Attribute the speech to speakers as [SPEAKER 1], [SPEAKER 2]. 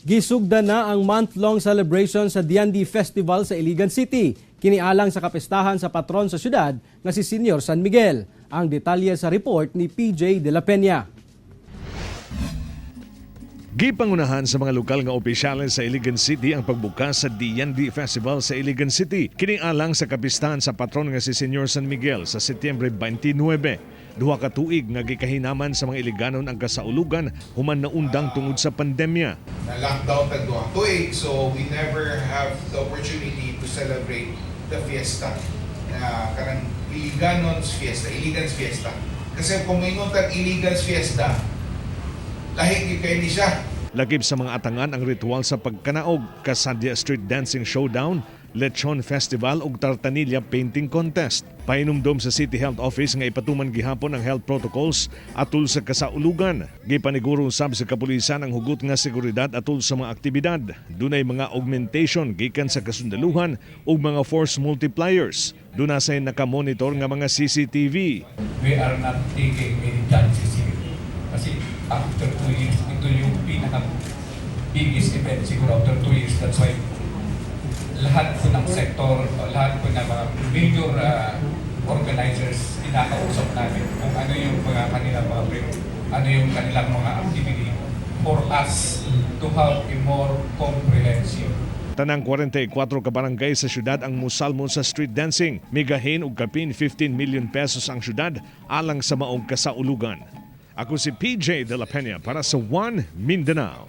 [SPEAKER 1] Gisugda na ang month-long celebration sa Diyandi Festival sa Iligan City. Kinialang sa kapestahan sa patron sa syudad nga si Senior San Miguel. Ang detalye sa report ni PJ De La Peña.
[SPEAKER 2] Gipangunahan sa mga lokal nga opisyales sa Iligan City ang pagbukas sa Diyandi Festival sa Iligan City. Kini alang sa kapistahan sa patron nga si Senyor San Miguel sa Setyembre 29. 2 ka tuig nga gikahinaman sa mga Iliganon ang kasaulugan human naundang tungod sa pandemya.
[SPEAKER 3] Na lockdown tag 2 tuig, so we never have the opportunity to celebrate the fiesta na kanang Iliganon's Fiesta, Iligan's Fiesta, kasi kung moingon tag Iligan's Fiesta, lahi gyud kay ni siya.
[SPEAKER 2] Lakip sa mga atangan ang ritual sa pagkanaog, Kasadya Street Dancing Showdown, Lechon Festival ug Tartanilla Painting Contest. Pahinumdom sa City Health Office nga ipatuman gihapon ang health protocols atul sa kasaulugan. Gipaniguro sab sa kapulisan ang hugot nga seguridad atul sa mga aktibidad. Dunay mga augmentation gikan sa kasundaluhan ug mga force multipliers. Duna say nakamonitor nga mga CCTV.
[SPEAKER 4] We are not taking any chances here. Kasi after 2 years, ito yung pinaka biggest event siguro after 2 years. That's why lahat po ng sektor, lahat po ng mga major organizers, kinakausap namin kung ano yung mga kanilang mga ano yung kanilang mga activity for us to have a more comprehensive.
[SPEAKER 2] Tanang 44 ka barangay sa syudad ang musalmon sa street dancing. Migahin og kapin 15 million pesos ang syudad alang sa maong kasaulugan. Ako si PJ De La Peña para sa One Mindanao.